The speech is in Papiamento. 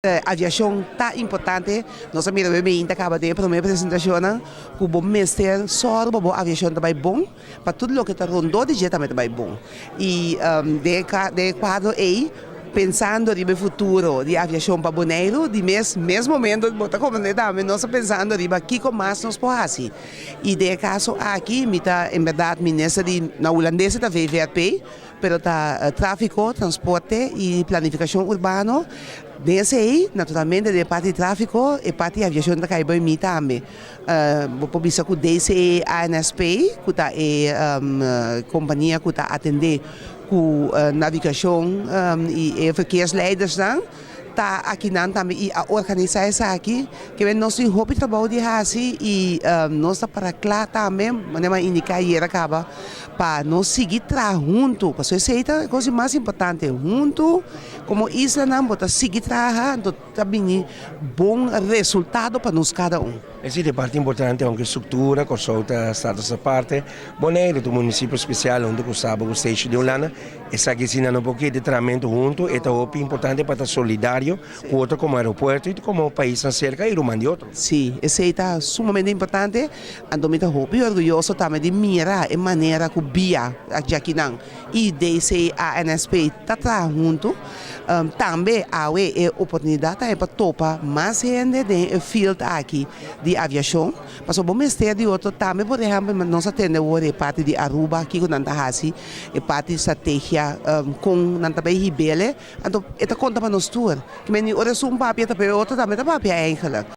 Aviashon ta importante. Nos a mira bebe ainda kaba den e promé presentashonnan ku bo mester sòru pa bo aviashon ta bai bon, pa tur loke ta rondó di dje tambe ta bai bon. I den e kuadro ei, pensando riba e futuro di aviashon pa Boneiru, di mes mes momento bo ta komprendé tambe nos ta pensando riba kiko mas nos por hasi. I den e kaso aki mi ta en bèrdat minister di, na hulandes e ta VVRP, pero ta Tráfiko, Transporte i Planifikashon Urbano. Den esei, naturalmente den e parti di tráfiko, e parti di aviashon ta kai bai mi tambe. Bo por bisa ku DCE ANSP, ku ta e kompania ku ta atendé ku navigashon i e verkeersleidersnan, ta akinan tambe i a organisá esaki. Ke nos tin hopi trabou di hasi i nos ta para kla tambe, manera mi a indiká ayera kaba, pa nos sigui traha huntu, pasobra esei ta e kos di mas importante, huntu komo islanan bo ta sigui traha, anto ta bini bon resultado pa nos kada un. Esei ta e parti importante, aunke struktura Kòrsou ta status aparte, Boneiru ta un munisipio spesial huntu ku Saba ku Steisje di Hulanda, esaki asina no por keda e trahamentu huntu, e ta hopi importante pa ta solidario ku otro komo aeropuerto i komo paisnan serka i ruman di otro. Sí, esei ta sumamente importante. Anto mi ta hopi orguyoso tambe di mira e manera ku bia djakinan i DCANSP ta traha huntu. Tambe awe e oportunidat ta pa topa mas hende den e field aki di aviashon. Pasobra bo mester di otro tambe, por ehèmpel nos a tende awor e parti di Aruba kiko nan ta hasi, e parti di strategia kon nan ta bai hib'ele. Anto e ta konta pa nos tur. Ki meni ora esun papia ta pa e otro tambe ta papia eigenlijk.